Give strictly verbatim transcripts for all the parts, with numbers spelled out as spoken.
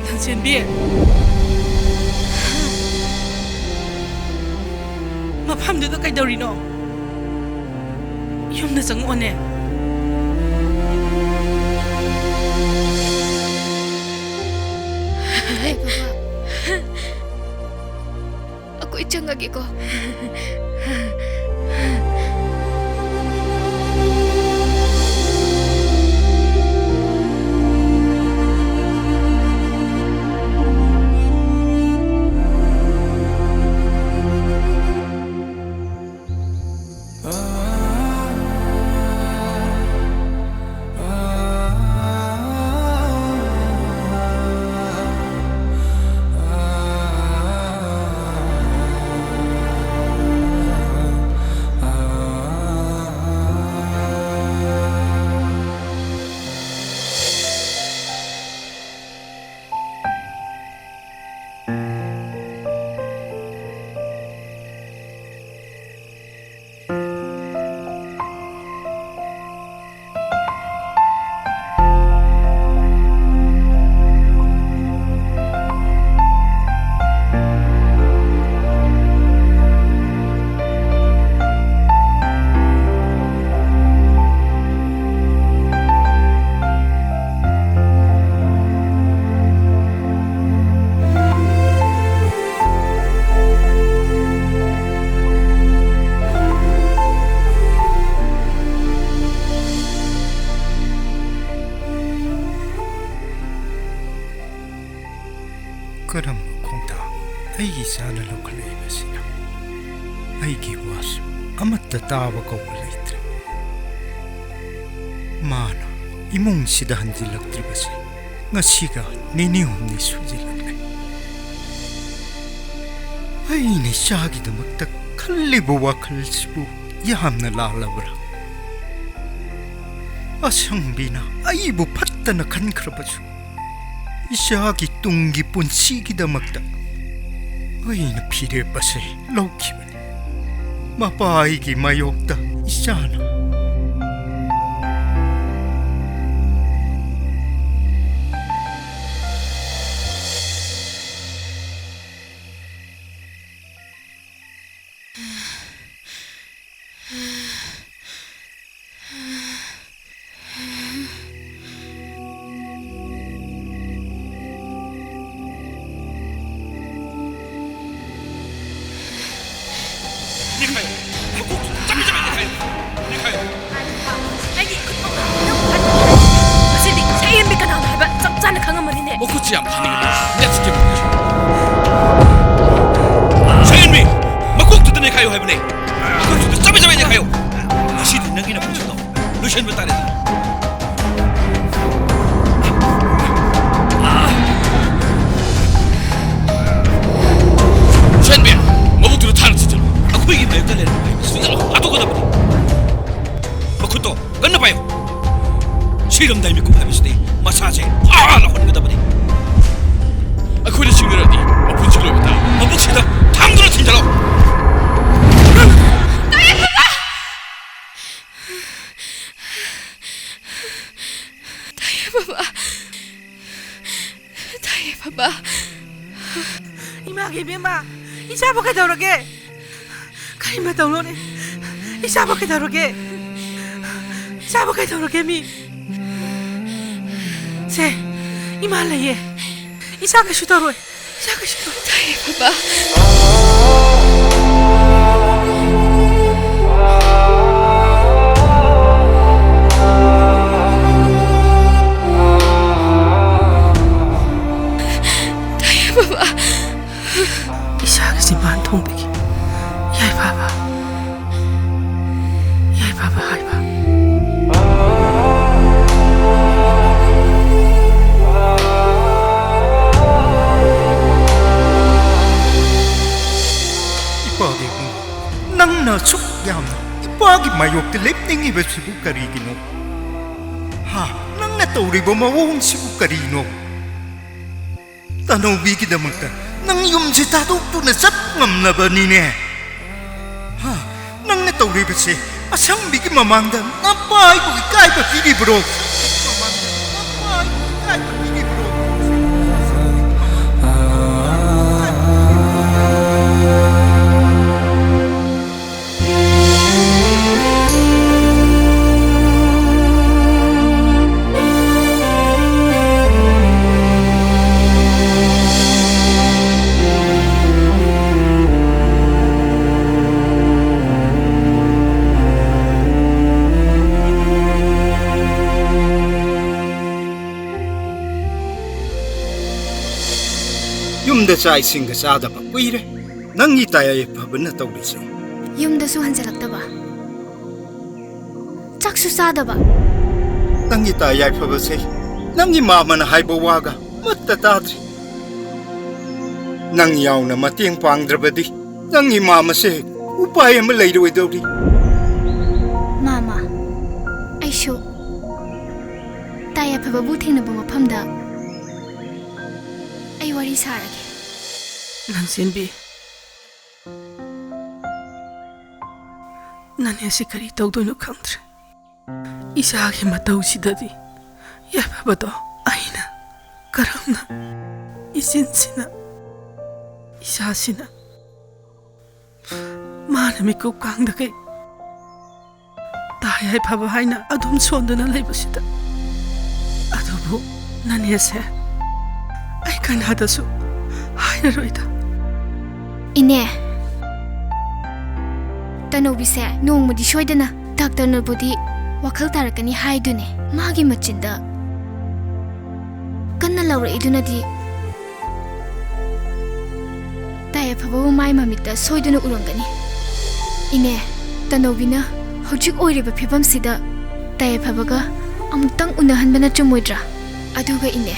ꯂꯟꯆꯦꯟꯕꯤ, ꯃꯐꯝꯗꯨꯗ ꯀꯩꯗꯧꯔꯤꯅꯣ? ꯌꯨꯝꯗ ꯆꯪꯉꯛꯑꯣꯅꯦ꯫ ꯍꯦ, ꯕꯕꯥ꯫ ꯑꯩꯈꯣꯏ ꯆꯪꯉꯒꯦꯀꯣ꯫ ꯀꯔꯝꯕ ꯈꯣꯡꯊꯥꯡ? ꯑꯩꯒꯤ ꯏꯆꯥꯅ ꯂꯧꯈꯠꯂꯛꯏꯕꯁꯤꯅ ꯑꯩꯒꯤ ꯋꯥꯁꯨ ꯑꯃꯠꯇ ꯇꯥꯕ ꯀꯧꯕ ꯂꯩꯇ꯭ꯔꯦ꯫ ꯃꯥꯅ ꯏꯃꯨꯡꯁꯤꯗ ꯍꯟꯖꯤꯜꯂꯛꯇ꯭ꯔꯤꯕꯁꯤ ꯉꯁꯤꯒ ꯅꯤꯅꯤ ꯍꯨꯝꯅꯤ ꯁꯨꯖꯤꯜꯂꯛꯂꯦ꯫ ꯑꯩꯅ ꯏꯆꯥꯒꯤꯗꯃꯛꯇ ꯈꯜꯂꯤꯕ ꯋꯥꯈꯜꯁꯤꯕꯨ ꯌꯥꯝꯅ ꯂꯥꯜꯂꯕ꯭ꯔꯥ? ꯑꯁꯪꯕꯤꯅ ꯑꯩꯕꯨ ꯐꯠꯇꯅ ꯈꯟꯈ꯭ꯔꯕꯁꯨ, ꯏꯆꯥꯒꯤ ꯇꯨꯡꯒꯤ ꯄꯨꯟꯁꯤꯒꯤꯗꯃꯛꯇ ꯑꯩꯅ ꯐꯤꯔꯦꯞ ꯑꯁꯤ ꯂꯧꯈꯤꯕꯅꯤ꯫ ꯃꯄꯥ ꯑꯩꯒꯤ ꯃꯥꯌꯣꯛꯇ ꯏꯆꯥꯅ꯫ ꯅꯦꯛꯈꯥꯏꯌꯨ꯫ ꯃꯀꯣꯛꯇꯨ ꯆꯞ ꯆꯞ ꯅꯦꯛꯈꯥꯏꯌꯨ꯫ ꯅꯦꯛꯈꯥꯏꯌꯨ꯫ ꯑꯩꯒꯤ ꯈꯨꯠꯃꯛꯅ ꯅꯪꯕꯨ ꯍꯥꯠꯄ ꯌꯥꯏ꯫ ꯉꯁꯤꯗꯤ ꯁꯛꯍꯦꯟꯕꯤ ꯀꯅꯥꯅꯣ ꯍꯥꯏꯕ ꯆꯞ ꯆꯥꯅ ꯈꯪꯉꯝꯃꯅꯤꯅꯦ꯫ ꯃꯈꯨꯠꯁꯤ ꯌꯥꯝ ꯐꯅꯤꯡꯉꯤ꯫ ꯅꯦꯠꯁꯤ ꯀꯤꯝ ꯁꯛꯍꯦꯟꯕꯤ, ꯃꯀꯣꯛꯇꯨꯗ ꯅꯦꯛꯈꯥꯏꯌꯨ ꯍꯥꯏꯕꯅꯦ꯫ ꯃꯀꯣꯛꯇꯨꯗ ꯆꯞ ꯆꯞ ꯅꯦꯛꯈꯥꯏꯌꯨ꯫ ꯉꯁꯤꯗꯤ ꯅꯪꯒꯤ ꯅꯄꯨꯟꯁꯤꯗꯣ ꯂꯣꯏꯁꯤꯟꯕ ꯇꯥꯔꯦꯗꯅ꯫ ꯁꯦꯟꯕꯤ, ꯃꯕꯨꯛꯇꯨꯗ ꯊꯥꯅ ꯊꯤꯟꯖꯤꯜꯂꯨ꯫ ꯑꯩꯈꯣꯏꯒꯤ ꯃꯥꯌꯣꯛꯇ ꯂꯩꯔꯝꯕ ꯃꯤꯁꯤꯡꯗꯣ ꯍꯥꯠꯇꯣꯛꯀꯗꯕꯅꯤ꯫ ꯃꯈꯨꯠꯇꯣ ꯀꯟꯅ ꯄꯥꯏꯌꯨ꯫ ꯁꯤꯔꯝꯗꯥꯏ ꯃꯤꯀꯨꯞ ꯍꯥꯏꯕꯁꯤꯗꯤ ꯃꯁꯥꯁꯦ ꯐꯥ ꯂꯥꯎꯍꯟꯒꯗꯕꯅꯤ꯫ ꯑꯩꯈꯣꯏꯅ ꯁꯤꯡꯅꯔꯗꯤ ꯃꯄꯨꯟꯁꯤ ꯂꯣꯏꯕ ꯇꯥꯔꯦ꯫ ꯃꯕꯨꯛꯁꯤꯗ ꯊꯥꯡꯗꯨꯅ ꯊꯤꯟꯖꯤꯜꯂꯣ꯫ ꯇꯥꯏꯌꯦ ꯕꯕꯥ! ꯇꯥꯏꯌꯦ ꯕꯕꯥ! ꯏꯃꯥꯒꯤ ꯏꯕꯦꯝꯃ, ꯏꯆꯥꯕꯨ ꯀꯩꯗꯧꯔꯒꯦ? ꯀꯔꯤ ꯃꯇꯧꯅꯣꯅꯦ? ꯏꯆꯥꯕꯨ ꯀꯩꯗꯧꯔꯒꯦ? ꯏꯆꯥꯕꯨ ꯀꯩꯗꯧꯔꯒꯦ ꯃꯤ? ꯁꯦ, ꯏꯃꯥ ꯂꯩꯌꯦ꯫ ꯏꯆꯥ ꯀꯩꯁꯨ ꯇꯧꯔꯣꯏ꯫ ꯏꯆꯥ ꯀꯩꯁꯨ ꯇꯧꯔꯣꯏ꯫ ꯇꯥꯏꯌꯦ ꯕꯕꯥ꯫ ꯇꯥꯏꯌꯦ ꯕꯕꯥ꯫ ꯏꯁꯥꯒꯤ ꯆꯤꯝꯕꯥꯟ ꯊꯣꯡꯕꯒꯤ ꯌꯥꯏꯐꯕ, ꯌꯥꯏꯐꯕ ꯍꯥꯏꯕ꯫ ꯃꯥꯒꯤ ꯃꯥꯌꯣꯛꯇ ꯂꯦꯞꯅꯤꯡꯉꯤꯕꯁꯤꯕꯨ ꯀꯔꯤꯒꯤꯅꯣ? ꯍꯥ? ꯅꯪꯅ ꯇꯧꯔꯤꯕ ꯃꯑꯣꯡꯁꯤꯕꯨ ꯀꯔꯤꯅꯣ? ꯇꯅꯧꯕꯤꯒꯤꯗꯃꯛꯇ ꯅꯪ ꯌꯨꯝꯁꯤ ꯊꯥꯗꯣꯛꯇꯨꯅ ꯆꯠ ꯉꯝꯂꯕꯅꯤꯅꯦ꯫ ꯍꯥ? ꯅꯪꯅ ꯇꯧꯔꯤꯕꯁꯦ ꯑꯁꯪꯕꯤꯒꯤ ꯃꯃꯥꯡꯗ ꯅꯄꯥ ꯑꯩꯕꯨ ꯏꯀꯥꯏꯕ ꯄꯤꯔꯤꯕ꯭ꯔꯣ? ꯃꯃꯥꯡꯗ ꯅꯄꯥ ꯑꯩꯕꯨ ꯏꯀꯥꯏꯕ ꯄꯤꯔꯤꯕ꯭ꯔꯣ? ꯌꯨꯝꯗ ꯆꯥꯛ ꯏꯁꯤꯡꯒ ꯆꯥꯗꯕ ꯀꯨꯏꯔꯦ꯫ ꯅꯪꯒꯤ ꯇꯌꯥꯏꯐꯕꯅ ꯇꯧꯔꯤꯁꯦ꯫ ꯌꯨꯝꯗꯁꯨ ꯍꯟꯖꯤꯜꯂꯛꯇꯕ, ꯆꯥꯛꯁꯨ ꯆꯥꯗꯕ꯫ ꯅꯪꯒꯤ ꯇꯌꯥꯏꯐꯕꯁꯦ ꯅꯪꯒꯤ ꯃꯥꯃꯅ ꯍꯥꯏꯕ ꯋꯥꯒ ꯑꯃꯠꯇ ꯇꯥꯗ꯭ꯔꯦ꯫ ꯅꯪ ꯌꯥꯎꯅ ꯃꯇꯦꯡ ꯄꯥꯡꯗ꯭ꯔꯕꯗꯤ ꯅꯪꯒꯤ ꯃꯥꯃꯁꯦ ꯎꯄꯥꯏ ꯑꯃ ꯂꯩꯔꯣꯏꯗꯧꯔꯤ꯫ ꯃꯥꯃ, ꯑꯩꯁꯨ ꯇꯌꯥꯏꯐꯕꯕꯨ ꯊꯦꯡꯅꯕ ꯃꯐꯝꯗ ꯑꯩ ꯋꯥꯔꯤ ꯁꯥꯔꯒꯦ꯫ ꯂꯟꯆꯦꯟꯕꯤ, ꯅꯅꯦꯁꯤ ꯀꯔꯤ ꯇꯧꯗꯣꯏꯅꯣ ꯈꯪꯗ꯭ꯔꯦ꯫ ꯏꯆꯥꯒꯤ ꯃꯇꯧꯁꯤꯗꯗꯤ ꯌꯥꯏꯐꯕꯗꯣ ꯑꯩꯅ ꯀꯔꯝꯅ, ꯏꯆꯤꯟꯁꯤꯅ, ꯏꯆꯥꯁꯤꯅ ꯃꯥꯅ ꯃꯤꯀꯨꯞ ꯀꯥꯡꯗꯈꯩ ꯇꯥ ꯌꯥꯏꯐꯕ ꯍꯥꯏꯅ ꯑꯗꯨꯝ ꯁꯣꯟꯗꯨꯅ ꯂꯩꯕꯁꯤꯗ꯫ ꯑꯗꯨꯕꯨ ꯅꯅꯦꯁꯦ ꯑꯩ ꯀꯅꯥꯗꯁꯨ ꯍꯥꯏꯔꯔꯣꯏꯗ꯫ ꯏꯅꯦ, ꯇꯅꯧꯕꯤꯁꯦ ꯅꯣꯡꯃꯗꯤ ꯁꯣꯏꯗꯅ ꯗꯥꯛꯇꯔꯅꯕꯨꯗꯤ ꯋꯥꯈꯜ ꯇꯥꯔꯛꯀꯅꯤ ꯍꯥꯏꯗꯨꯅꯦ꯫ ꯃꯥꯒꯤ ꯃꯆꯤꯟꯗ ꯀꯟꯅ ꯂꯥꯎꯔꯛꯏꯗꯨꯅꯗꯤ ꯇꯌꯥꯏꯐꯕꯕꯨ ꯃꯥꯏ ꯃꯃꯤꯠꯇ ꯁꯣꯏꯗꯨꯅ ꯎꯔꯝꯒꯅꯤ꯫ ꯏꯅꯦ, ꯇꯅꯧꯕꯤꯅ ꯍꯧꯖꯤꯛ ꯑꯣꯏꯔꯤꯕ ꯐꯤꯕꯝꯁꯤꯗ ꯇꯌꯥꯏꯐꯕꯒ ꯑꯃꯨꯛꯇꯪ ꯎꯅꯍꯟꯕꯅ ꯆꯨꯝꯃꯣꯏꯗ꯭ꯔꯥ? ꯑꯗꯨꯒ ꯏꯅꯦ,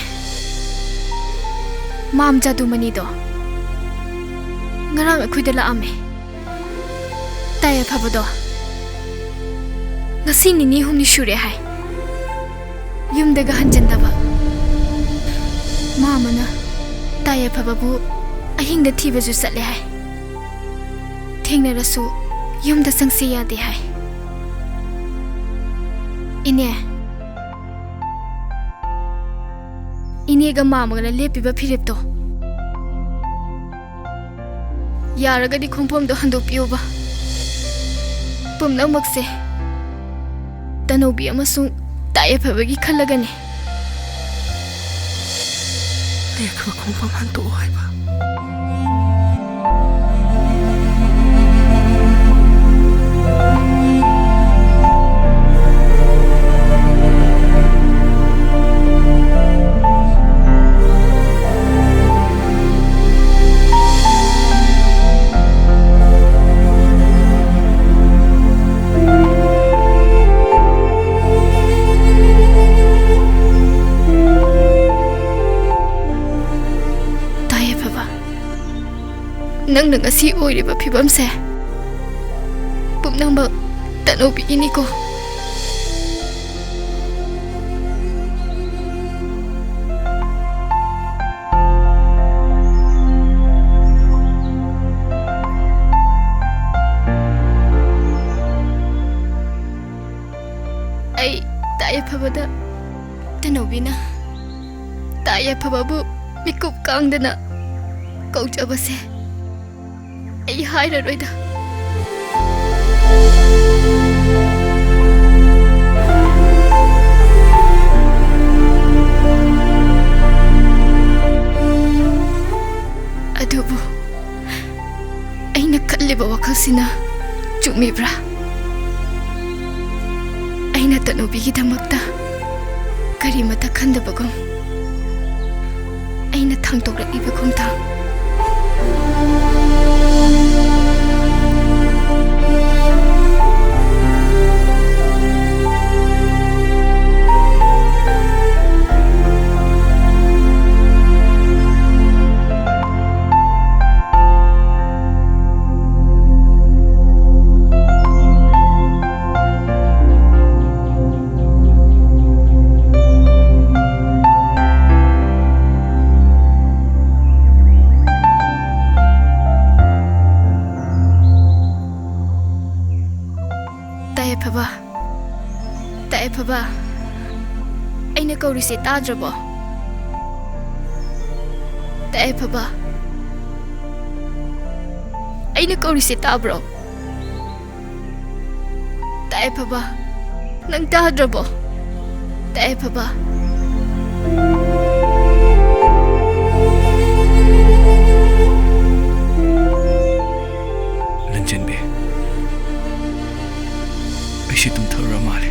ꯃꯥꯝ ꯖꯥꯗꯨꯃꯅꯤꯗꯣ ꯉꯔꯥꯡ ꯑꯩꯈꯣꯏꯗ ꯂꯥꯛꯑꯝꯃꯦ꯫ ꯇꯌꯥꯏꯐꯕꯗꯣ ꯉꯁꯤ ꯅꯤꯅꯤ ꯍꯨꯝꯅꯤ ꯁꯨꯔꯦ ꯍꯥꯏ, ꯌꯨꯝꯗꯒ ꯍꯟꯖꯟꯗꯕ꯫ ꯃꯥꯃꯅ ꯇꯥ ꯌꯥꯏꯐꯕꯕꯨ ꯑꯍꯤꯡꯗ ꯊꯤꯕꯁꯨ ꯆꯠꯂꯦ ꯍꯥꯏ꯫ ꯊꯦꯡꯅꯔꯁꯨ ꯌꯨꯝꯗ ꯆꯪꯁꯤ ꯌꯥꯗꯦ ꯍꯥꯏ꯫ ꯏꯅꯦ, ꯏꯅꯦꯒ ꯃꯥꯃꯒꯅ ꯂꯦꯞꯄꯤꯕ ꯐꯤꯔꯦꯞꯇꯣ, ꯌꯥꯔꯒꯗꯤ ꯈꯣꯡꯐꯝꯗꯣ ꯍꯟꯗꯣꯛꯄꯤꯌꯨꯕ꯫ ꯄꯨꯝꯅꯃꯛꯁꯦ ꯇꯅꯧꯕꯤ ꯑꯃꯁꯨꯡ ꯇꯥ ꯌꯥꯏꯐꯕꯒꯤ ꯈꯜꯂꯒꯅꯦ꯫ ꯂꯦꯞꯈꯤꯕ ꯈꯣꯡꯐꯝ ꯍꯟꯗꯣꯛꯑꯣ ꯍꯥꯏꯕ꯫ ꯇꯥ ꯌꯥꯏꯐꯕ, ꯅꯪꯅ ꯉꯁꯤ ꯑꯣꯏꯔꯤꯕ ꯐꯤꯕꯝꯁꯦ ꯄꯨꯝꯅꯃꯛ ꯇꯅꯧꯕꯤꯒꯤꯅꯤꯀꯣ꯫ ꯑꯩ ꯇꯥ ꯌꯥꯏꯐꯕꯗ ꯇꯅꯧꯕꯤꯅ ꯇꯥ ꯌꯥꯏꯐꯕꯕꯨ ꯃꯤꯀꯨꯞ ꯀꯥꯡꯗꯅ ꯀꯧꯖꯕꯁꯦ ꯑꯩ ꯍꯥꯏꯔꯔꯣꯏꯗ꯫ ꯑꯗꯨꯕꯨ ꯑꯩꯅ ꯈꯜꯂꯤꯕ ꯋꯥꯈꯜꯁꯤꯅ ꯆꯨꯝꯃꯤꯕ꯭ꯔꯥ? ꯑꯩꯅ ꯇꯅꯧꯕꯤꯒꯤꯗꯃꯛꯇ ꯀꯔꯤꯃꯠꯇ ꯈꯟꯗꯕꯒꯨꯝ, ꯑꯩꯅ ꯊꯥꯡꯗꯣꯔꯛꯂꯤꯕ ꯈꯣꯡꯊꯥꯡ ꯇꯥꯏꯌꯦꯐꯕ, ꯇꯥꯏꯌꯦꯐꯕ, ꯑꯩꯅ ꯀꯧꯔꯤꯁꯦ ꯇꯥꯗ꯭ꯔꯕꯣ? ꯇꯥꯏꯌꯦꯐꯕ, ꯑꯩꯅ ꯀꯧꯔꯤꯁꯦ ꯇꯥꯕ꯭ꯔꯣ? ꯇꯥꯏꯌꯦꯐꯕ, ꯅꯪ ꯇꯥꯗ꯭ꯔꯕꯣ? ꯇꯥꯏꯌꯦꯐꯕ꯫ ꯂꯟꯆꯦꯟꯕꯤ, ꯑꯩꯁꯦ ꯇꯨꯝꯊꯔꯨꯔ ꯃꯥꯜꯂꯦ꯫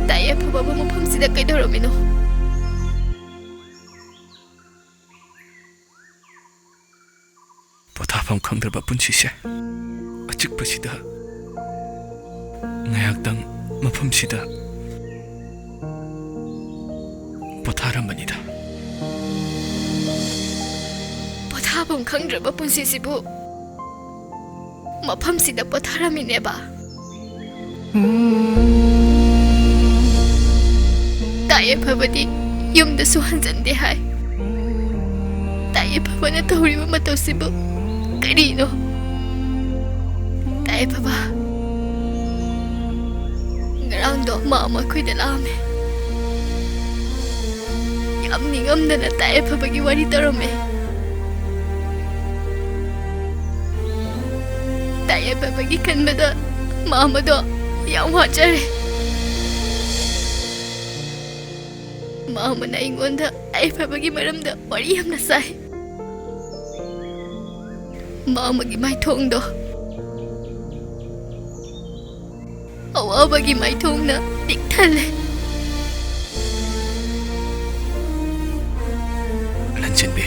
ꯇꯥꯏꯌꯦꯐꯕꯕꯨ ꯃꯐꯝꯁꯤꯗ ꯀꯩꯗꯧꯔꯝꯃꯤꯅꯣ? ꯄꯣꯊꯥꯐꯝ ꯈꯪꯗ꯭ꯔꯕ ꯄꯨꯟꯁꯤꯁꯦ, ꯑꯆꯤꯛꯄꯁꯤꯗ ꯉꯥꯏꯍꯥꯛꯇꯪ ꯃꯐꯝꯁꯤꯗ ꯄꯣꯊꯥꯔꯝꯕꯅꯤꯗ꯫ ꯄꯣꯊꯥꯐꯝ ꯈꯪꯗ꯭ꯔꯕ ꯄꯨꯟꯁꯤꯁꯤꯕꯨ ꯃꯐꯝꯁꯤꯗ ꯄꯣꯊꯥꯔꯝꯃꯤꯅꯦꯕ꯫ ꯇꯥꯏꯌꯦꯐꯕꯗꯤ ꯌꯨꯝꯗꯁꯨ ꯍꯟꯖꯟꯗꯦ ꯍꯥꯏ꯫ ꯇꯥꯏꯌꯦꯐꯕꯅ ꯇꯧꯔꯤꯕ ꯃꯇꯧꯁꯤꯕꯨ ꯀꯔꯤꯅꯣ? ꯇꯥꯏꯌꯦꯐꯕ, ꯉꯔꯥꯡꯗꯣ ꯃꯥ ꯃꯈꯣꯏꯗ ꯂꯥꯛꯑꯝꯃꯦ꯫ ꯌꯥꯝ ꯅꯤꯡꯉꯝꯗꯅ ꯇꯥꯏꯌꯦꯐꯕꯒꯤ ꯋꯥꯔꯤ ꯇꯧꯔꯝꯃꯦ꯫ ꯇꯥꯏꯌꯦꯐꯕꯒꯤ ꯈꯟꯕꯗ ꯃꯥꯃꯗꯣ ꯌꯥꯝ ꯋꯥꯖꯔꯦ꯫ ꯃꯥꯃꯅ ꯑꯩꯉꯣꯟꯗ ꯇꯥꯏꯌꯦꯐꯕꯒꯤ ꯃꯔꯝꯗ ꯋꯥꯔꯤ ꯌꯥꯝꯅ ꯁꯥꯏ꯫ ꯃꯥꯃꯒꯤ ꯃꯥꯏꯊꯣꯡꯗꯣ ꯑꯋꯥꯕꯒꯤ ꯃꯥꯏꯊꯣꯡꯅ ꯄꯤꯛ ꯊꯜꯂꯦ꯫ ꯂꯟꯆꯦꯟꯕꯤ,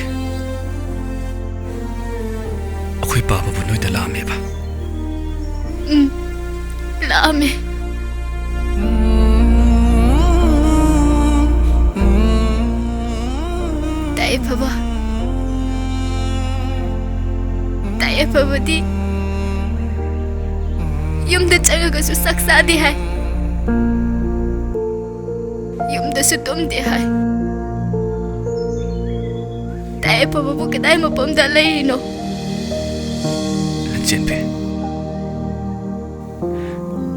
ꯑꯩꯈꯣꯏ ꯄꯥꯕꯕꯨ ꯅꯣꯏꯗ ꯂꯥꯛꯑꯝꯃꯦꯕ? ꯎꯝ, ꯂꯥꯛꯑꯝꯃꯦ꯫ ꯇꯥꯏꯌꯦꯐꯕ, ꯇꯥꯏꯌꯦꯐꯕꯗꯤ ꯌꯨꯝꯗ ꯆꯪꯉꯒꯁꯨ ꯆꯥꯛ ꯆꯥꯗꯦ ꯍꯥꯏ꯫ ꯌꯨꯝꯗꯁꯨ ꯇꯨꯝꯗꯦ ꯍꯥꯏ꯫ ꯑꯩ ꯑꯐꯕꯕꯨ ꯀꯗꯥꯏ ꯃꯐꯝꯗ ꯂꯩꯔꯤꯅꯣ? ꯂꯟꯆꯦꯟꯕꯤ,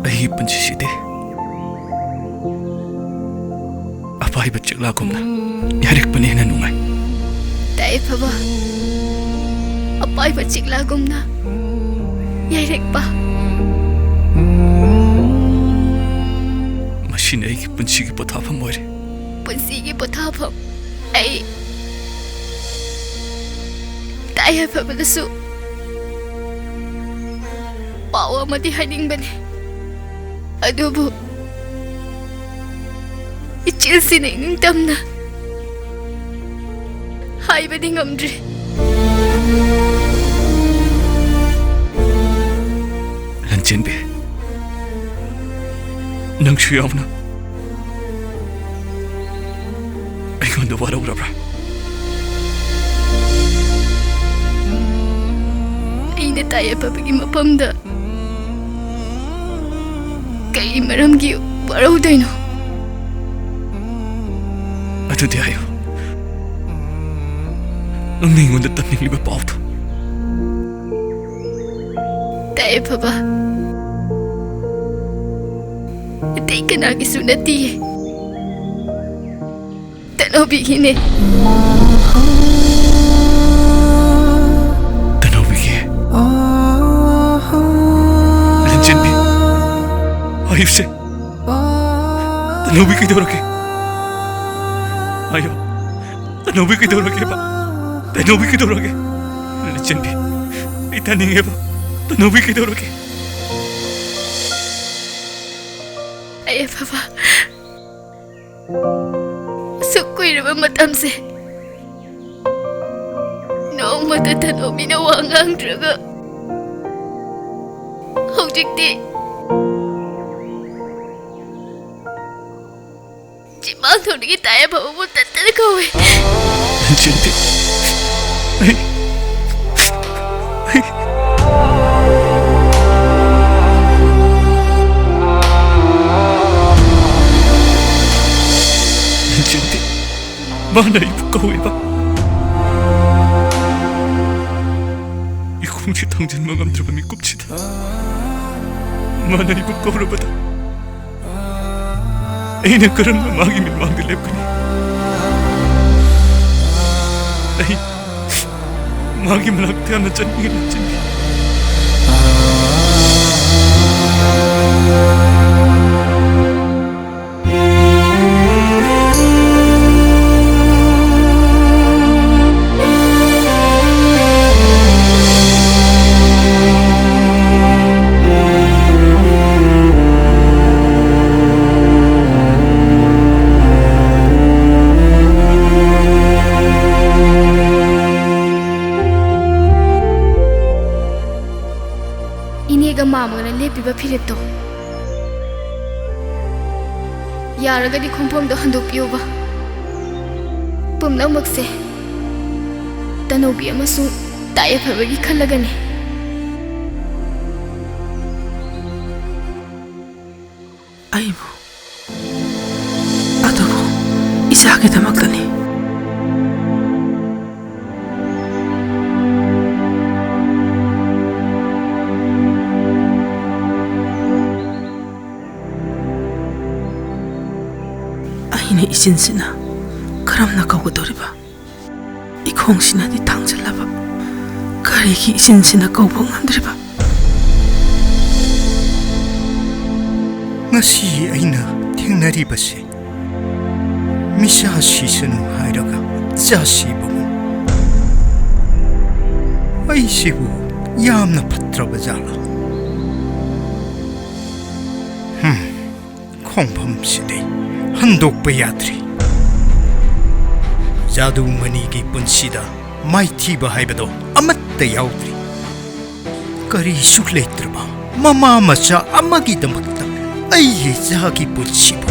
ꯑꯩꯒꯤ ꯄꯨꯟꯁꯤꯁꯤꯗꯤ ꯑꯄꯥꯏꯕ ꯆꯦꯛꯂꯥꯒꯨꯝꯅ ꯌꯥꯏꯔꯛꯄꯅ ꯍꯦꯟꯅ ꯅꯨꯡꯉꯥꯏ꯫ ꯇꯥꯏ ꯑꯐꯕ, ꯑꯄꯥꯏꯕ ꯆꯦꯛꯂꯥꯒꯨꯝꯅ ꯌꯥꯏꯔꯛꯄ꯫ ꯃꯁꯤꯅ ꯑꯩꯒꯤ ꯄꯨꯟꯁꯤꯒꯤ ꯄꯣꯊꯥꯐꯝ ꯑꯣꯏꯔꯦ꯫ ꯄꯨꯟꯁꯤꯒꯤ ꯄꯣꯊꯥꯐꯝ꯫ ꯑꯩ ꯇꯥꯏ ꯑꯐꯕꯗꯁꯨ ꯄꯥꯎ ꯑꯃꯗꯤ ꯍꯥꯏꯅꯤꯡꯕꯅꯤ, ꯑꯗꯨꯕꯨ ꯏꯆꯦꯜꯁꯤꯅ ꯏꯅꯤꯡꯇꯝꯅ ꯍꯥꯏꯕꯗꯤ ꯉꯝꯗ꯭ꯔꯤ꯫ ꯂꯟꯆꯦꯟꯕꯤ, ꯅꯪꯁꯨ ꯌꯥꯎꯅ ꯑꯩꯉꯣꯟꯗ ꯋꯥꯔꯧꯔꯕ꯭ꯔꯥ? ꯑꯩꯅ ꯇꯥꯏ ꯑꯐꯕꯒꯤ ꯃꯐꯝꯗ ꯀꯩ ꯃꯔꯝꯒꯤ ꯋꯥꯔꯧꯗꯣꯏꯅꯣ? ꯑꯗꯨꯗꯤ ꯍꯥꯏꯌꯨ, ꯅꯪꯅ ꯑꯩꯉꯣꯟꯗ ꯇꯝꯅꯤꯡꯂꯤꯕ ꯄꯥꯎꯗꯣ꯫ ꯇꯥꯏ ꯑꯐꯕ, ꯑꯇꯩ ꯀꯅꯥꯒꯤꯁꯨ ꯅꯠꯇꯤꯌꯦ꯫ ꯇꯅꯧꯕꯤꯒꯤꯅꯦ꯫ ꯇꯅꯧꯕꯤꯒꯤ? ꯂꯟꯆꯦꯟꯕꯤ, ꯍꯥꯏꯌꯨꯁꯦ꯫ ꯇꯅꯧꯕꯤ ꯀꯩꯗꯧꯔꯒꯦ? ꯍꯥꯏꯌꯣ꯫ ꯇꯅꯧꯕꯤ ꯀꯩꯗꯧꯔꯒꯦꯕ? ꯇꯅꯧꯕꯤ ꯀꯩꯗꯧꯔꯒꯦ? ꯂꯟꯆꯦꯟꯕꯤ, ꯑꯩ ꯇꯥꯅꯤꯡꯉꯦꯕ꯫ ꯇꯅꯧꯕꯤ ꯀꯩꯗꯧꯔꯒꯦ? ꯑꯩ ꯑꯐꯕ, ꯑꯁꯨꯛ ꯀꯨꯏꯔꯕ ꯃꯇꯝꯁꯦ ꯅꯣꯡꯃꯇ ꯇꯅꯧꯕꯤꯅ ꯋꯥ ꯉꯥꯡꯗ꯭ꯔꯒ, ꯍꯧꯖꯤꯛꯇꯤ ꯆꯤꯝꯕꯥꯜ ꯊꯣꯡꯗꯒꯤ ꯇꯥꯏ ꯑꯐꯕꯕꯨ ꯇꯠꯇꯅ ꯀꯧꯏ꯫ ꯂꯟꯆꯦꯟꯕꯤ, ꯑꯩ, ꯑꯩ, ꯂꯟꯆꯦꯟꯕꯤ, ꯃꯥꯅ ꯑꯩꯕꯨ ꯀꯧꯏꯕ꯫ ꯁꯤ ꯊꯥꯡꯖꯤꯟꯕ ꯉꯝꯗ꯭ꯔꯕ ꯃꯤꯀꯨꯞꯁꯤꯗ ꯃꯥꯅ ꯑꯩꯕꯨ ꯀꯧꯔꯕꯗ ꯑꯩꯅ ꯀꯔꯝꯅ ꯃꯥꯒꯤ ꯃꯤꯠꯃꯥꯡꯗ ꯂꯦꯞꯀꯅꯤ? ꯑꯩ ꯃꯥꯒꯤ ꯃꯅꯥꯛꯇ ꯌꯥꯝꯅ ꯆꯠꯅꯤꯡꯉꯤ, ꯂꯥꯛꯆꯅꯤꯡꯉꯤ꯫ ꯏꯅꯦꯒ ꯃꯥꯝꯃꯒꯅ ꯂꯦꯞꯄꯤꯕ ꯐꯤꯔꯦꯞꯇꯣ ꯌꯥꯔꯒꯗꯤ ꯈꯣꯡꯐꯝꯗꯣ ꯍꯟꯗꯣꯛꯄꯤꯌꯣꯕ꯫ ꯄꯨꯝꯅꯃꯛꯁꯦ ꯇꯅꯧꯕꯤ ꯑꯃꯁꯨꯡ ꯇꯥ ꯌꯥꯏꯐꯕꯒꯤ ꯈꯜꯂꯒꯅꯤ꯫ ꯑꯩꯕꯨ, ꯑꯗꯨꯕꯨ ꯏꯆꯥꯒꯤꯗꯃꯛꯇꯅꯤ꯫ ꯑꯩꯅ ꯏꯆꯤꯟꯁꯤꯅ ꯀꯔꯝꯅ ꯀꯧꯒꯗꯧꯔꯤꯕ? ꯏꯈꯣꯡꯁꯤꯅꯗꯤ ꯊꯥꯡꯖꯜꯂꯕ, ꯀꯔꯤꯒꯤ ꯏꯆꯤꯟꯁꯤꯅ ꯀꯧꯕ ꯉꯝꯗ꯭ꯔꯤꯕ? ꯉꯁꯤ ꯑꯩꯅ ꯊꯦꯡꯅꯔꯤꯕꯁꯦ ꯃꯤꯆꯥ ꯁꯤꯁꯅꯨ ꯍꯥꯏꯔꯒ ꯏꯆꯥ ꯁꯤꯕꯒꯨꯝ꯫ ꯑꯩꯁꯤꯕꯨ ꯌꯥꯝꯅ ꯐꯠꯇ꯭ꯔꯕ ꯖꯥꯠꯂꯥ? ꯍꯝ, ꯈꯣꯡꯐꯝꯁꯤꯗꯤ ꯍꯟꯗꯣꯛꯄ ꯌꯥꯗ꯭ꯔꯤ꯫ ꯖꯥꯗꯨꯃꯅꯤꯒꯤ ꯄꯨꯟꯁꯤꯗ ꯃꯥꯏꯊꯤꯕ ꯍꯥꯏꯕꯗꯣ ꯑꯃꯠꯇ ꯌꯥꯎꯗ꯭ꯔꯤ꯫ ꯀꯔꯤꯁꯨ ꯂꯩꯇ꯭ꯔꯕ ꯃꯃꯥ ꯃꯆꯥ ꯑꯃꯒꯤꯗꯃꯛꯇ ꯑꯩꯒꯤ ꯏꯆꯥꯒꯤ ꯄꯨꯟꯁꯤꯕꯨ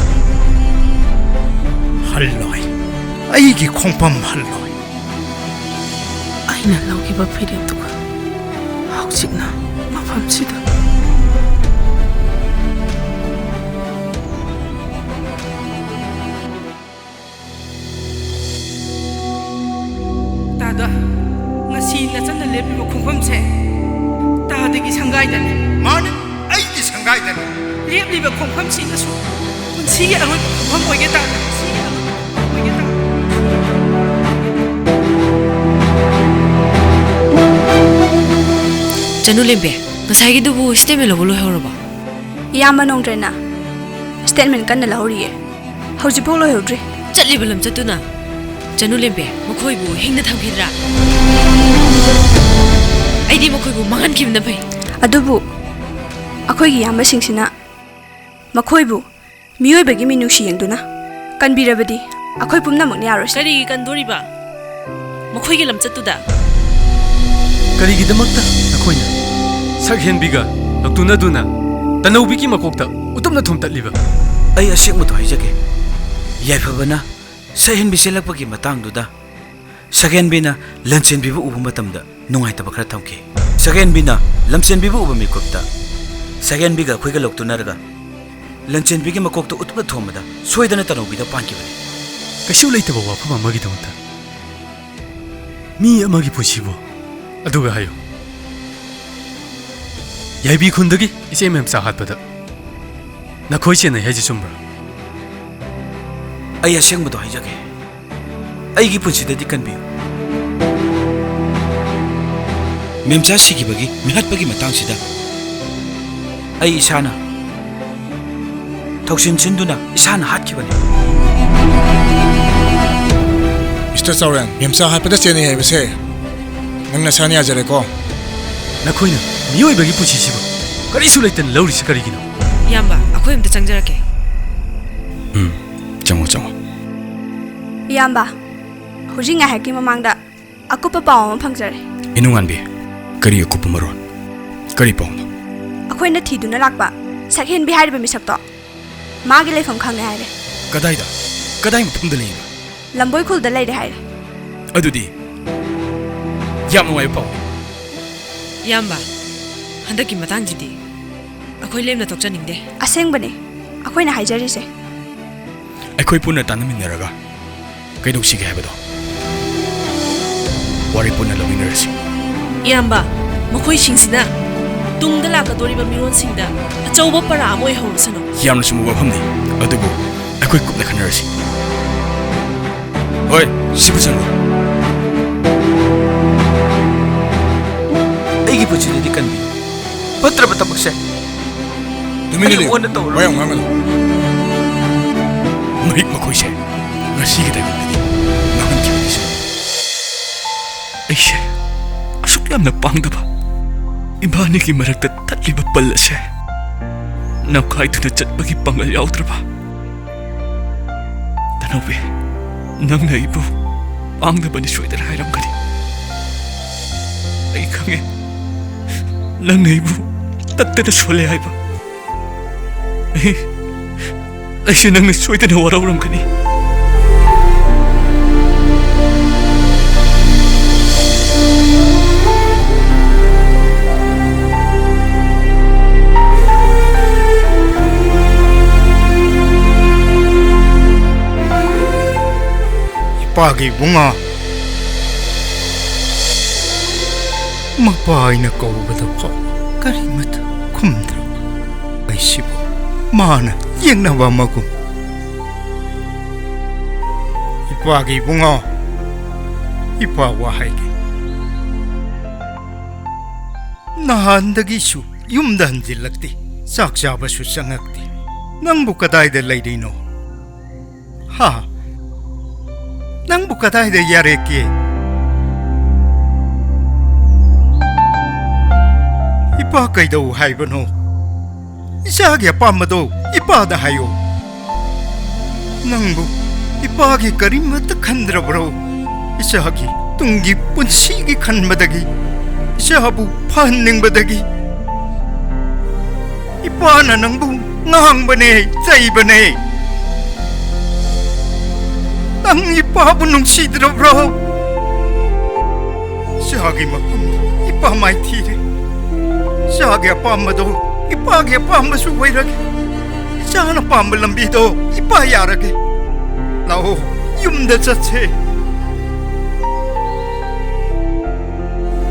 ꯍꯜꯂꯣꯏ, ꯑꯩꯒꯤ ꯈꯣꯡꯐꯝ ꯍꯜꯂꯣꯏ꯫ ꯑꯩꯅ ꯂꯧꯈꯤꯕ ꯐꯤꯔꯦꯞꯇꯨꯒ ꯍꯧꯖꯤꯛꯅ ꯃꯐꯝꯁꯤꯗ꯫ ꯇꯥꯗ, ꯉꯁꯤ ꯅꯆꯟꯅ ꯂꯦꯞꯄꯤꯕ ꯈꯣꯡꯐꯝꯁꯦ ꯑꯩꯒꯤ ꯁꯪꯒꯥꯏꯗꯅꯤ꯫ ꯃꯥꯅꯤ, ꯑꯩꯒꯤ ꯁꯪꯒꯥꯏꯗꯅꯤ꯫ ꯂꯦꯞꯂꯤꯕ ꯈꯣꯡꯐꯝꯁꯤꯗꯁꯨ ꯄꯨꯟꯁꯤꯒꯤ ꯑꯔꯣꯏꯕ ꯈꯣꯡꯐꯝ ꯑꯣꯏꯒꯦ ꯇꯥꯔꯦ꯫ ꯄꯨꯟꯁꯤꯒꯤ ꯑꯔꯣꯏꯕ ꯈꯣꯡꯐꯝ ꯑꯣꯏꯒꯦ ꯇꯥꯔꯦ꯫ ꯆꯅꯨ ꯂꯦꯝꯕꯤ, ꯉꯁꯥꯏꯒꯤꯗꯨꯕꯨ statement ꯂꯧꯕ ꯂꯣꯏꯍꯧꯔꯕꯣ? ꯏꯌꯥꯝꯕ ꯅꯣꯡꯗ꯭ꯔꯦꯅ statement ꯀꯟꯅ ꯂꯧꯍꯧꯔꯤꯌꯦ꯫ ꯍꯧꯖꯤꯛꯐꯥꯎ ꯂꯣꯏꯍꯧꯗ꯭ꯔꯤ꯫ ꯆꯠꯂꯤꯕ ꯂꯝꯆꯠꯇꯨꯅ ꯆꯅꯨ ꯂꯦꯝꯕꯤ ꯃꯈꯣꯏꯕꯨ ꯍꯤꯡꯅ ꯊꯝꯈꯤꯗ꯭ꯔꯥ? ꯑꯩꯗꯤ ꯃꯈꯣꯏꯕꯨ ꯃꯥꯡꯍꯟꯈꯤꯕꯅ ꯐꯩ꯫ ꯑꯗꯨꯕꯨ ꯑꯩꯈꯣꯏꯒꯤ ꯏꯌꯥꯝꯕꯁꯤꯡꯁꯤꯅ ꯃꯈꯣꯏꯕꯨ ꯃꯤꯑꯣꯏꯕꯒꯤ ꯃꯤꯅꯨꯡꯁꯤ ꯌꯦꯡꯗꯨꯅ ꯀꯟꯕꯤꯔꯕꯗꯤ ꯑꯩꯈꯣꯏ ꯄꯨꯝꯅꯃꯛꯅ ꯌꯥꯔꯣꯏꯁꯦ꯫ ꯀꯔꯤꯒꯤ ꯀꯟꯗꯣꯔꯤꯕ? ꯃꯈꯣꯏꯒꯤ ꯂꯝꯆꯠꯇꯨꯗ꯫ ꯀꯔꯤꯒꯤꯗꯃꯛꯇ ꯅꯈꯣꯏꯅ ꯁꯛꯍꯦꯟꯕꯤꯒ ꯂꯧꯇꯨꯅꯗꯨꯅ ꯇꯅꯧꯕꯤꯒꯤ ꯃꯀꯣꯛꯇ ꯎꯇꯨꯞꯅ ꯊꯣꯝꯇꯠꯂꯤꯕ? ꯑꯩ ꯑꯁꯦꯡꯕꯗꯣ ꯍꯥꯏꯖꯒꯦ꯫ ꯌꯥꯏꯐꯕꯅ ꯁꯛꯍꯦꯟꯕꯤ ꯆꯦꯜꯂꯛꯄꯒꯤ ꯃꯇꯥꯡꯗꯨꯗ ꯁꯛꯍꯦꯟꯕꯤꯅ ꯂꯟꯆꯦꯟꯕꯤꯕꯨ ꯎꯕ ꯃꯇꯝꯗ ꯅꯨꯡꯉꯥꯏꯇꯕ ꯈꯔ ꯊꯝꯈꯤ꯫ ꯁꯛꯍꯦꯟꯕꯤꯅ ꯂꯝꯆꯦꯟꯕꯤꯕꯨ ꯎꯕ ꯃꯤꯀꯨꯞꯇ ꯁꯛꯍꯦꯟꯕꯤꯒ ꯑꯩꯈꯣꯏꯒ ꯂꯧꯇꯨꯅꯔꯒ ꯂꯟꯆꯦꯟꯕꯤꯒꯤ ꯃꯀꯣꯛꯇ ꯎꯇꯨꯞꯅ ꯊꯣꯝꯕꯗ ꯁꯣꯏꯗꯅ ꯇꯅꯧꯕꯤꯗ ꯄꯥꯟꯈꯤꯕꯅꯤ꯫ ꯀꯩꯁꯨ ꯂꯩꯇꯕ ꯋꯥꯐꯝ ꯑꯃꯒꯤꯗꯃꯛꯇ ꯃꯤ ꯑꯃꯒꯤ ꯄꯨꯟꯁꯤꯕꯨ꯫ ꯑꯗꯨꯒ ꯍꯥꯏꯌꯨ, ꯌꯥꯏꯕꯤ ꯈꯨꯟꯗꯒꯤ ꯏꯆꯦ ꯃꯦꯝꯆꯥ ꯍꯥꯠꯄꯗ ꯅꯈꯣꯏ ꯆꯦꯟꯅꯩ ꯍꯥꯏꯁꯤ ꯆꯨꯝꯕ꯭ꯔꯥ? ꯑꯩ ꯑꯁꯦꯡꯕꯗꯣ ꯍꯥꯏꯖꯒꯦ꯫ ꯑꯩꯒꯤ ꯄꯨꯟꯁꯤꯗꯗꯤ ꯀꯟꯕꯤꯌꯨ꯫ ꯃꯦꯝꯆꯥ ꯁꯤꯈꯤꯕꯒꯤ ꯃꯤꯍꯠꯄꯒꯤ ꯃꯇꯥꯡꯁꯤꯗ ꯑꯩ ꯏꯁꯥꯅ ꯊꯧꯁꯤꯟ ꯁꯤꯟꯗꯨꯅ ꯏꯁꯥꯅ ꯍꯥꯠꯈꯤꯕꯅꯤ꯫ ꯃꯤꯁꯇꯔ ꯆꯥꯎꯔꯦꯟ, ꯃꯦꯝꯆꯥ ꯍꯥꯠꯄꯗ ꯆꯦꯟꯅꯩ ꯍꯥꯏꯕꯁꯦ ꯅꯪ ꯅꯁꯥꯅ ꯌꯥꯖꯔꯦꯀꯣ? ꯅꯈꯣꯏꯅ ꯃꯤꯑꯣꯏꯕꯒꯤ ꯄꯨꯟꯁꯤꯁꯤꯕꯨ ꯀꯔꯤꯁꯨ ꯂꯩꯇꯅ ꯂꯧꯔꯤꯁꯤ ꯀꯔꯤꯒꯤꯅꯣ? ꯏꯌꯥꯝꯕ, ꯑꯩꯈꯣꯏ ꯑꯝꯇ ꯆꯪꯖꯔꯛꯀꯦ꯫ ꯎꯝ, ꯆꯪꯉꯣ, ꯆꯪꯉꯣ꯫ ꯏꯌꯥꯝꯕ, ꯍꯧꯖꯤꯛ ꯉꯥꯏꯍꯥꯛꯀꯤ ꯃꯃꯥꯡꯗ ꯑꯀꯨꯞꯄ ꯄꯥꯎ ꯑꯃ ꯐꯪꯖꯔꯦ꯫ ꯏꯅꯨꯡꯉꯥꯟꯕꯤ, ꯀꯔꯤ ꯑꯀꯨꯞꯄ ꯃꯔꯣꯜ? ꯀꯔꯤ ꯄꯥꯎꯅꯣ? ꯑꯩꯈꯣꯏꯅ ꯊꯤꯗꯨꯅ ꯂꯥꯛꯄ ꯁꯛꯍꯦꯟꯕꯤ ꯍꯥꯏꯔꯤꯕ ꯃꯤꯁꯛꯇꯣ ꯃꯥꯒꯤ ꯂꯩꯐꯝ ꯈꯪꯉꯦ ꯍꯥꯏꯔꯦ꯫ ꯀꯗꯥꯏꯗ? ꯀꯗꯥꯏ ꯃꯐꯝꯗ ꯂꯩꯕ? ꯂꯝꯕꯣꯏ ꯈꯨꯜꯗ ꯂꯩꯔꯦ ꯍꯥꯏꯔꯦ꯫ ꯑꯗꯨꯗꯤ ꯌꯥꯝ ꯅꯨꯡꯉꯥꯏꯕ ꯄꯥꯎꯅꯤ꯫ ꯏꯌꯥꯝꯕ, ꯍꯟꯗꯛꯀꯤ ꯃꯇꯥꯡꯁꯤꯗꯤ ꯑꯩꯈꯣꯏ ꯂꯦꯝꯅ ꯇꯣꯛꯆꯅꯤꯡꯗꯦ꯫ ꯑꯁꯦꯡꯕꯅꯦ ꯑꯩꯈꯣꯏꯅ ꯍꯥꯏꯖꯔꯤꯁꯦ꯫ ꯑꯩꯈꯣꯏ ꯄꯨꯟꯅ ꯇꯥꯟꯅꯃꯤꯟꯅꯔꯒ ꯀꯩꯗꯧꯁꯤꯒꯦ ꯍꯥꯏꯕꯗꯣ ꯋꯥꯔꯦꯞ ꯄꯨꯟꯅ ꯂꯧꯃꯤꯟꯅꯔꯁꯤ꯫ ꯏꯌꯥꯝꯕ, ꯃꯈꯣꯏꯁꯤꯡꯁꯤꯅ ꯇꯨꯡꯗ ꯂꯥꯛꯀꯗꯧꯔꯤꯕ ꯃꯤꯔꯣꯜꯁꯤꯡꯗ ꯑꯆꯧꯕ ꯄꯔꯥ ꯑꯃ ꯑꯣꯏꯍꯧꯔꯁꯅꯨ꯫ ꯌꯥꯝꯅ ꯆꯨꯝꯕ ꯋꯥꯐꯝꯅꯤ꯫ ꯑꯗꯨꯕꯨ ꯑꯩꯈꯣꯏ ꯀꯨꯞꯅ ꯈꯟꯅꯔꯁꯤ꯫ ꯍꯣꯏ, ꯁꯤꯕꯨ ꯆꯪꯉꯨ꯫ ꯑꯩꯒꯤ ꯄꯨꯟꯁꯤꯗꯗꯤ ꯀꯟꯕꯤꯌꯨ꯫ ꯐꯠꯇ꯭ꯔꯕ ꯊꯕꯛꯁꯦ ꯇꯨꯃꯤꯟꯅ ꯑꯩ ꯂꯩꯌꯨ꯫ ꯑꯣꯟꯅ ꯇꯧꯔꯣꯏ꯫ ꯋꯥ ꯌꯥꯝ ꯉꯥꯡꯒꯅꯨ꯫ ꯃꯍꯤꯛ ꯃꯈꯣꯏꯁꯦ ꯉꯁꯤꯒꯤ ꯇꯥꯏꯕꯪꯗꯗꯤ ꯃꯥꯡꯍꯟꯈꯤꯕꯅꯤꯁꯦ꯫ ꯑꯩꯁꯦ ꯑꯁꯨꯛ ꯌꯥꯝꯅ ꯄꯥꯡꯗꯕ, ꯏꯕꯥꯅꯤꯒꯤ ꯃꯔꯛꯇ ꯊꯠꯂꯤꯕ ꯄꯜ ꯑꯁꯦ ꯅꯝꯈꯥꯏꯗꯨꯅ ꯆꯠꯄꯒꯤ ꯄꯥꯡꯒꯜ ꯌꯥꯎꯗ꯭ꯔꯕ? ꯇꯅꯧꯕꯤ, ꯅꯪꯅ ꯑꯩꯕꯨ ꯄꯥꯡꯗꯕꯅꯤ ꯁꯣꯏꯗꯅ ꯍꯥꯏꯔꯝꯒꯅꯤ꯫ ꯑꯩ ꯈꯪꯉꯦ, ꯅꯪꯅ ꯑꯩꯕꯨ ꯇꯠꯇꯅ ꯁꯣꯜꯂꯦ ꯍꯥꯏꯕ꯫ ꯑꯩ, ꯑꯩꯁꯦ ꯅꯪꯅ ꯁꯣꯏꯗꯅ ꯋꯥꯔꯧꯔꯝꯒꯅꯤ꯫ ꯏꯄꯥꯒꯤ ꯏꯕꯨꯡꯉꯣ, ꯃꯄꯥ ꯑꯩꯅ ꯀꯧꯕꯗ ꯐꯥꯎ ꯀꯔꯤꯃꯠꯇ ꯈꯨꯝꯗ꯭ꯔꯕ ꯑꯩꯁꯤꯕꯨ ꯃꯥꯅ ꯌꯦꯡꯅꯕ ꯑꯃꯒꯨꯝ꯫ ꯏꯄꯥꯒꯤ ꯏꯕꯨꯡꯉꯣ, ꯏꯄꯥ ꯋꯥ ꯍꯥꯏꯒꯦ꯫ ꯅꯍꯥꯟꯗꯒꯤꯁꯨ ꯌꯨꯝꯗ ꯍꯟꯖꯤꯜꯂꯛꯇꯦ, ꯆꯥꯛ ꯆꯥꯕꯁꯨ ꯆꯪꯉꯛꯇꯦ꯫ ꯅꯪꯕꯨ ꯀꯗꯥꯏꯗ ꯂꯩꯔꯤꯅꯣ? ꯍꯥ? ꯅꯪꯕꯨ ꯀꯗꯥꯏꯗ ꯌꯥꯔꯦꯛꯀꯦ? ꯏꯄꯥ ꯀꯩꯗꯧ ꯍꯥꯏꯕꯅꯣ? ꯏꯆꯥꯒꯤ ꯑꯄꯥꯝꯕꯗꯣ ꯏꯄꯥꯗ ꯍꯥꯏꯌꯣ꯫ ꯅꯪꯕꯨ ꯏꯄꯥꯒꯤ ꯀꯔꯤꯃꯠꯇ ꯈꯟꯗ꯭ꯔꯕ꯭ꯔꯣ? ꯏꯆꯥꯒꯤ ꯇꯨꯡꯒꯤ ꯄꯨꯟꯁꯤꯒꯤ ꯈꯟꯕꯗꯒꯤ, ꯏꯆꯥꯕꯨ ꯐꯍꯟꯅꯤꯡꯕꯗꯒꯤ, ꯏꯄꯥꯅ ꯅꯪꯕꯨ ꯉꯥꯡꯕꯅꯦ, ꯆꯩꯕꯅꯦ꯫ ꯅꯪ ꯏꯄꯥꯕꯨ ꯅꯨꯡꯁꯤꯗ꯭ꯔꯕ꯭ꯔꯣ? ꯏꯆꯥꯒꯤ ꯃꯐꯝꯗ ꯏꯄꯥ ꯃꯥꯏꯊꯤꯔꯦ꯫ ꯏꯆꯥꯒꯤ ꯑꯄꯥꯝꯕꯗꯣ ꯏꯄꯥꯒꯤ ꯑꯄꯥꯝꯕꯁꯨ ꯑꯣꯏꯔꯒꯦ꯫ ꯏꯆꯥꯅ ꯄꯥꯝꯕ ꯂꯝꯕꯤꯗꯣ ꯏꯄꯥ ꯌꯥꯔꯒꯦ꯫ ꯂꯥꯛꯑꯣ, ꯌꯨꯝꯗ ꯆꯠꯁꯦ꯫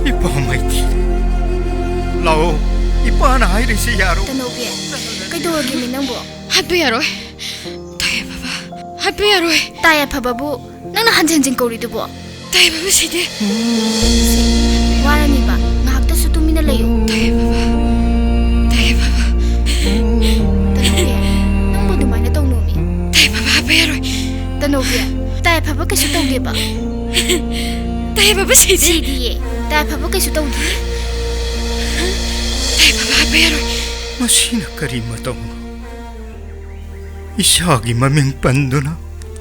ꯏꯄꯥ ꯃꯥꯏꯊꯤ, ꯂꯥꯛꯑꯣ, ꯏꯄꯥꯅ ꯍꯥꯏꯔꯤꯁꯤ ꯌꯥꯔꯣꯏ꯫ ꯇꯅꯧꯕꯤ, ꯀꯩꯗꯧꯔꯒꯦꯃꯤ ꯅꯪꯕꯨ? ꯍꯥꯠꯄ ꯌꯥꯔꯣꯏ꯫ ꯇꯥꯏꯌꯦ ꯕꯕꯥ꯫ ꯍꯥꯠꯄ ꯌꯥꯔꯣꯏ꯫ ꯇꯥꯏꯌꯦ ꯐꯕꯕꯨ ꯅꯪꯅ ꯍꯟꯖꯤꯟ ꯍꯟꯖꯤꯟ ꯀꯧꯔꯤꯗꯨꯕꯣ? ꯇꯥꯏꯌꯦ ꯕꯕꯥ ꯁꯤꯗꯦ꯫ ꯋꯥꯔꯅꯤꯕ, ꯉꯥꯏꯍꯥꯛꯇꯁꯨ ꯇꯨꯃꯤꯟꯅ ꯂꯩꯌꯨ꯫ ꯇꯥꯏꯌꯦ ꯕꯕꯥ꯫ ꯇꯥꯏꯌꯦ ꯕꯕꯥ꯫ ꯇꯅꯧꯕꯤ, ꯅꯪꯕꯨ ꯑꯗꯨꯃꯥꯏꯅ ꯇꯧꯅꯨꯃꯤ꯫ ꯇꯥꯏꯌꯦ ꯕꯕꯥ, ꯍꯥꯠꯄ ꯌꯥꯔꯣꯏ꯫ ꯇꯅꯧꯕꯤ, ꯇꯥꯏꯌꯦ ꯐꯕ ꯀꯩꯁꯨ ꯇꯧꯗꯦꯕ꯫ ꯇꯥꯏꯌꯦ ꯕꯕꯥ ꯁꯤꯗꯦ꯫ ꯁꯤꯗꯤꯌꯦ꯫ ꯇꯥꯏꯌꯦ ꯐꯕ ꯀꯩꯁꯨ ꯇꯧꯗꯤꯌꯦ꯫ ꯇꯥꯏꯌꯦ ꯕꯕꯥ, ꯍꯥꯠꯄ ꯌꯥꯔꯣꯏ꯫ ꯃꯁꯤꯅ ꯀꯔꯤ ꯃꯇꯧꯅꯣ? ꯏꯁꯥꯒꯤ ꯃꯃꯤꯡ ꯄꯟꯗꯨꯅ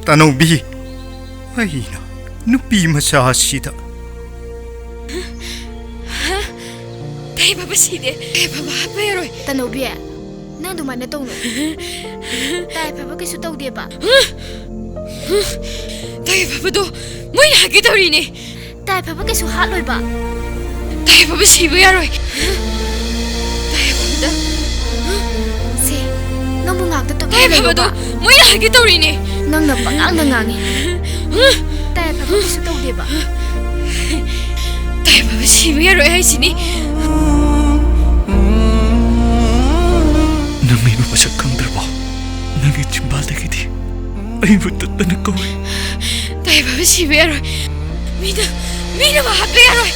ꯇꯅꯧꯕꯤ, ꯑꯩꯅ ꯅꯨꯄꯤ ꯃꯆꯥ ꯑꯁꯤꯗ꯫ ꯇꯥꯏꯌꯦ ꯕꯕꯥ ꯁꯤꯗꯦ꯫ ꯇꯥꯏꯌꯦ ꯕꯕꯥ, ꯍꯥꯠꯄ ꯌꯥꯔꯣꯏ꯫ ꯇꯅꯧꯕꯤ, ꯅꯪ ꯑꯗꯨꯃꯥꯏꯅ ꯇꯧꯅꯨ꯫ ꯇꯥꯏꯌꯦ ꯐꯕ ꯀꯩꯁꯨ ꯇꯧꯗꯦꯕ꯫ ꯇꯥꯏꯌꯦ ꯐꯕꯗꯣ ꯃꯣꯏꯅ ꯍꯥꯠꯀꯦ ꯇꯧꯔꯤꯅꯦ꯫ ꯇꯥꯏꯌꯦ ꯐꯕ ꯀꯩꯁꯨ ꯍꯥꯠꯂꯣꯏꯕ꯫ ꯇꯥꯏꯌꯦ ꯐꯕ ꯁꯤꯕ ꯌꯥꯔꯣꯏ꯫ ꯇꯥꯏꯌꯦ ꯐꯕꯗ꯫ ꯁꯦ, ꯅꯪꯕꯨ ꯉꯥꯛꯇ ꯇꯨꯃꯤꯟꯅ ꯇꯥꯏꯌꯦ ꯐꯕꯗꯣ ꯂꯩꯌꯣꯕ꯫ ꯃꯣꯏꯅ ꯍꯥꯠꯀꯦ ꯇꯧꯔꯤꯅꯦ꯫ ꯅꯪꯅ ꯄꯉꯥꯡꯗ ꯉꯥꯡꯉꯤ꯫ ꯇꯥꯏꯌꯦ ꯐꯕ ꯀꯩꯁꯨ ꯇꯧꯗꯦꯕ꯫ ꯇꯥꯏꯌꯦ ꯐꯕ ꯁꯤꯕ ꯌꯥꯔꯣꯏ ꯍꯥꯏꯁꯤꯅꯤ꯫ ꯅꯪ ꯑꯩꯕꯨ ꯃꯁꯛ ꯈꯪꯗ꯭ꯔꯕꯣ? ꯅꯪꯒꯤ ꯆꯤꯝꯕꯥꯜꯗꯒꯤꯗꯤ ꯑꯩꯕꯨ ꯇꯠꯇꯅ ꯀꯧꯏ꯫ ꯇꯥꯏꯌꯦ ꯐꯕ ꯁꯤꯕ ꯌꯥꯔꯣꯏ꯫ ꯃꯤꯅ, ꯃꯤꯅ ꯃꯍꯥꯠꯄ ꯌꯥꯔꯣꯏ꯫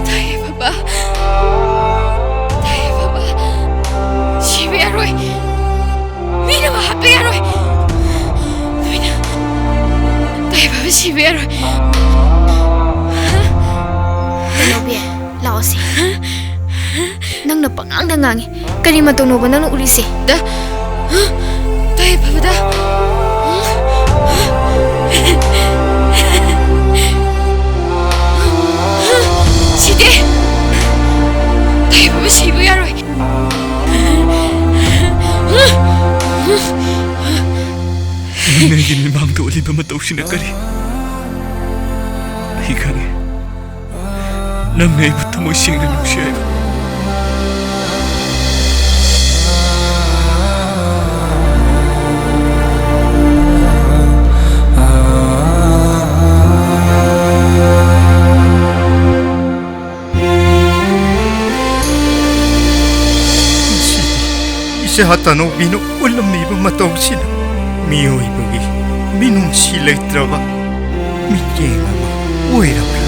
ꯇꯥꯏꯌꯦ ꯐꯕ꯫ ꯇꯥꯏꯌꯦ ꯐꯕ꯫ ꯁꯤꯕ ꯌꯥꯔꯣꯏ꯫ ꯃꯤꯅ ꯃꯍꯥꯠꯄ ꯌꯥꯔꯣꯏ꯫ ꯃꯤꯅ, ꯇꯥꯏꯌꯦ ꯐꯕ ꯁꯤꯕ ꯌꯥꯔꯣꯏ꯫ ꯇꯅꯧꯕꯤ, ꯂꯥꯛꯑꯣꯁꯦ꯫ ꯅꯪꯅ ꯄꯉꯥꯡꯗ ꯉꯥꯡꯉꯤ꯫ ꯀꯔꯤ ꯃꯇꯧꯅꯣꯕ ꯅꯪꯅ ꯎꯔꯤꯁꯦ? ꯗ, ꯇꯥꯏꯌꯦ ꯐꯕꯗ꯫ ꯁꯤꯗꯦ꯫ ꯇꯥꯏꯌꯦ ꯐꯕ ꯁꯤꯕ ꯌꯥꯔꯣꯏ꯫ ꯅꯪꯅ ꯑꯩꯒꯤ ꯃꯤꯠꯃꯥꯡꯗ ꯎꯠꯂꯤꯕ ꯃꯇꯧꯁꯤꯅ ꯀꯔꯤ? ꯑꯩ ꯈꯪꯉꯤ꯫ ꯅꯪꯅ ꯑꯩꯕꯨ ꯊꯃꯣꯏ ꯁꯦꯡꯅ ꯅꯨꯡꯁꯤ ꯍꯥꯏꯕ꯫ ꯏꯆꯥ ꯇꯅꯧꯕꯤꯅ ꯎꯠꯂꯝꯃꯤꯕ ꯃꯇꯧꯁꯤꯅ ꯃꯤꯑꯣꯏꯕꯒꯤ ꯃꯤꯅꯨꯡꯁꯤ ꯂꯩꯇ꯭ꯔꯕ ꯃꯤꯠꯌꯦꯡ ꯑꯃ ꯑꯣꯏꯔꯕ꯭ꯔꯥ?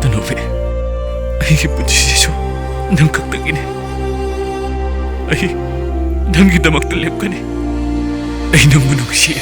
ꯇꯅꯧꯕꯤ, ꯑꯩꯒꯤ ꯄꯨꯟꯁꯤꯁꯤꯁꯨ ꯅꯪ ꯈꯛꯇꯒꯤꯅꯤ꯫ ꯑꯩ ꯅꯪꯒꯤꯗꯃꯛꯇ ꯂꯦꯞꯀꯅꯤ꯫ ꯑꯩ ꯅꯪꯕꯨ ꯅꯨꯡꯁꯤ꯫